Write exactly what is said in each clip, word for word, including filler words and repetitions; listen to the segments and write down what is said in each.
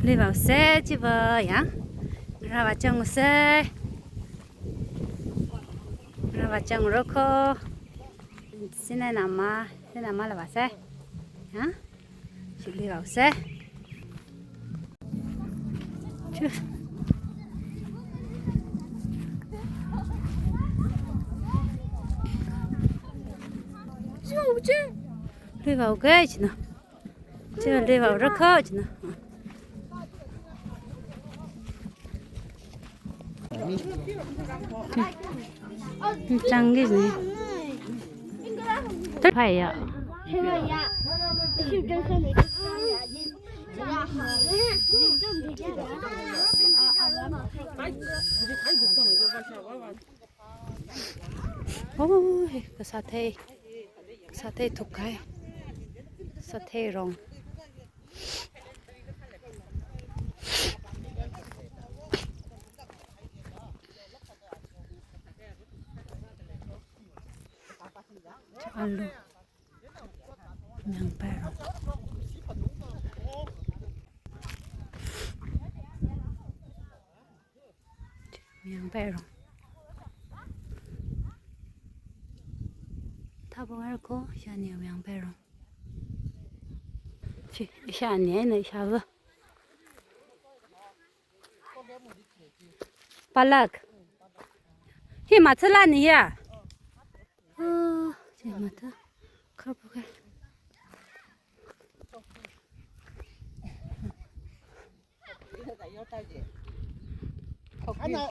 Leivaose chiva ya. Rāvāchangse. Rāvāchangroko. Sinai nama, sinai nama lavaose. Ya. Chili vaose. Chu. Chu, chu. Li vau ke china. Chu li vau ra kha china. Chang ki ni. Phai ya. Oh, kasāthei. Kasāthei thukhai. Kasāthei rong. Alu. Miyangpai rong. Miyangpai rong. Thāpung arko, ishāni miyangpai rong. Chi, ishāni eina ishāva. Palak. Hi matsala ni ya. Oh, chi matsa. Kharpuk hai. Ana,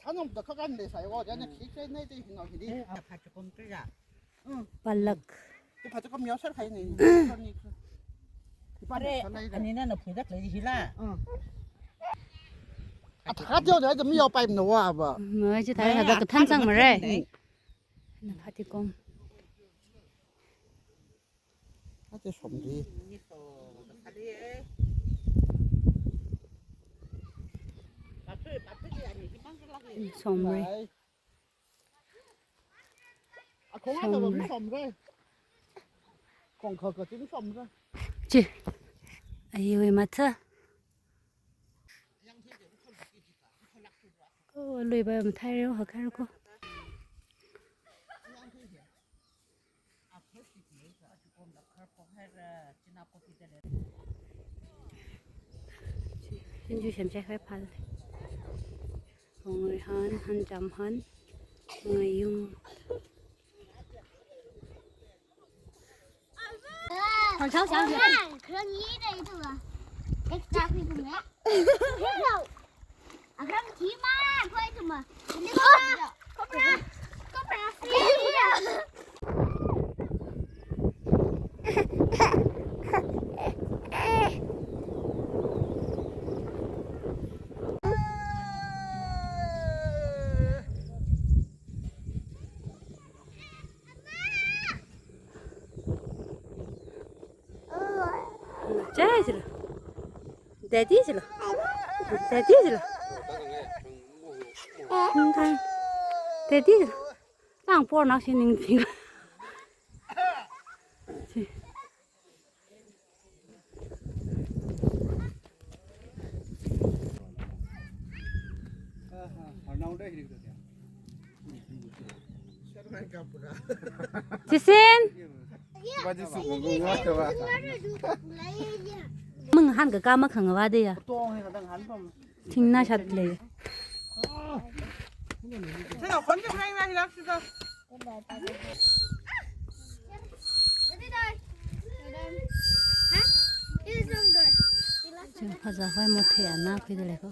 chanam da kakan le sai wa, jana khi sai nai te hino hidi. Palak. Te phacha kam yau sar khai ni. Are, ani na na phuidak le hila. A thak teo da mi yau pai no wa ba. Ma chi thai ha ka than sang ma re. Na phati kom. Ate somri. Somri. Akong ata ba mi somri. Kong kha kha chi mi somri. Chi. Ayi we matsa. Oh, lui ba mathai reo ha kharko. Singju semchai khai phal. Hongri han, han jam han, ngayung. Hong chao chao. Khrang yi dai tu la. Extra khui tu me. Akhrang khi ma, koi tu ma. Ni ko. Kopra. Kopra. Chai chila. Daddy chila. Daddy chila. Daddy chila. Tang por nak sining ping. Chisin. Mung han ka kama khangwa de ya. Thingna shat le. Chi phaza hoi mo the ana khui de le ko.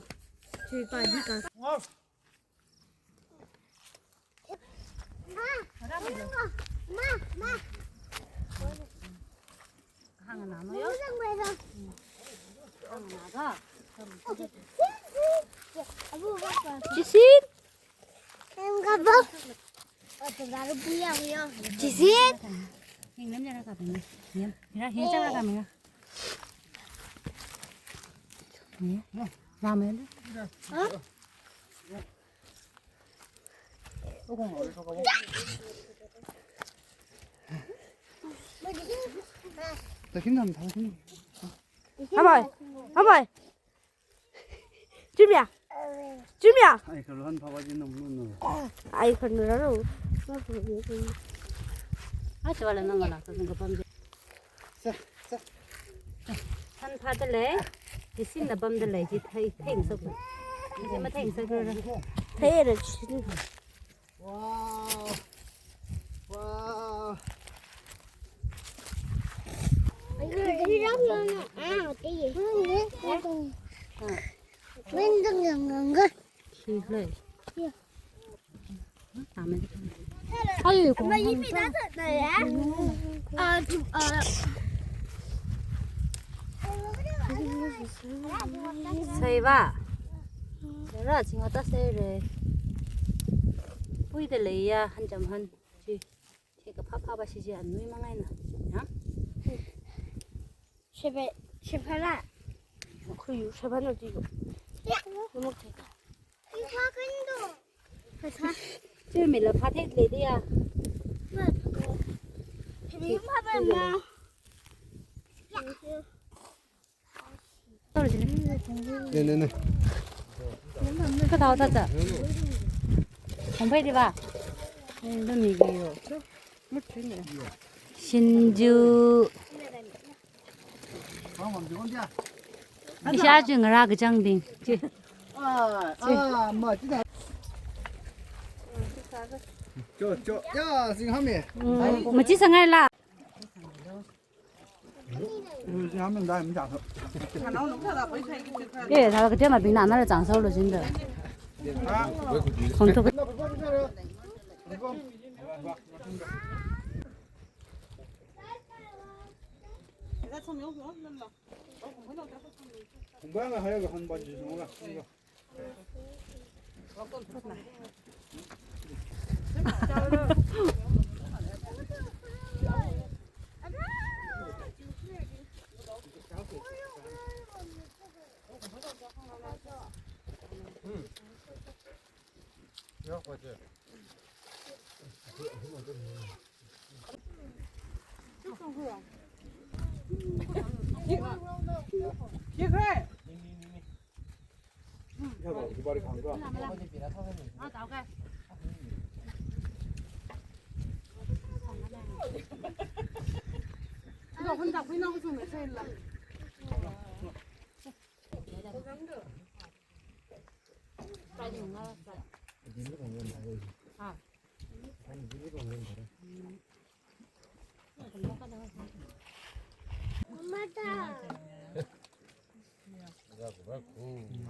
Chisin. Chisin. Hah? Takin nam, takin. Hamai. Hamai. Jumia. Jumia. Ai, kaluhan phawa jin nam nam nam. Ai, kanu raro. Ai, chawala nang la, sa sing kapam. Sa, sa. San pha dalei. Di sin na pam dalei. Di thei, thei sak. Di ma thei sak. Thei ra. Wow. Wow. Saiva. Ra ching ata sai re. Pui dalei ya, han cham han. Chi. Chi kaphā phā ba shi chi anui mangai na. Ya? Shepe, shepe la. Khuyu, shepe no tigo. Ya. Numuk te. Ifa kendo. Kasa. Chi mi la phā thei le dia. Shepe yung phā ba ma. Ya. Ne, ne, ne. Ka tau ta ta. Hong pai di ba? Ne, do mi gi yo. Shinju. Isha ju ngara kachang ding. Chi. Cho, cho. Ya, sing hame. Mm, machi sangai la. Eh, thāla katema bing na, nala chang sao lo jin da. Khong thuk.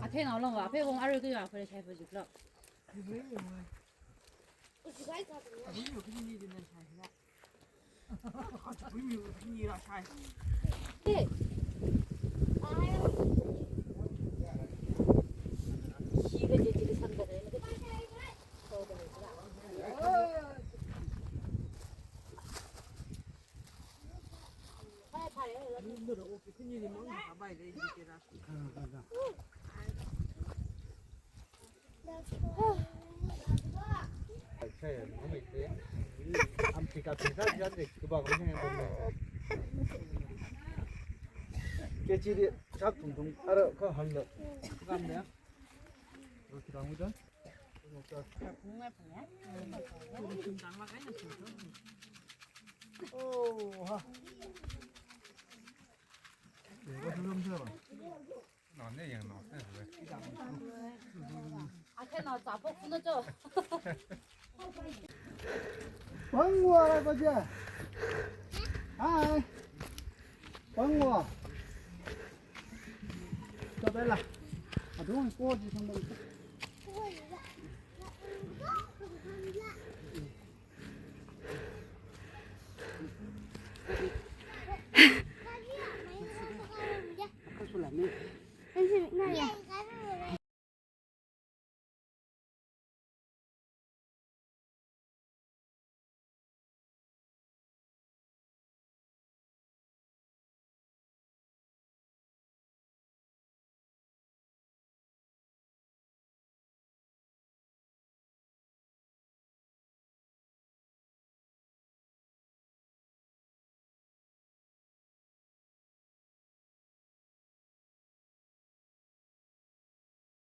Athei nao long wa, aphei kong arui kaya, kore shai pa juklo. Kg di chak thum thum ara kha hal la. Kam ya. Kidang udan. Oh, ha. Athei nao cha phok phuna cho. Pangwa la ko ja. Hai. Pangwa. Cho bela. Adung ko ji sang bela.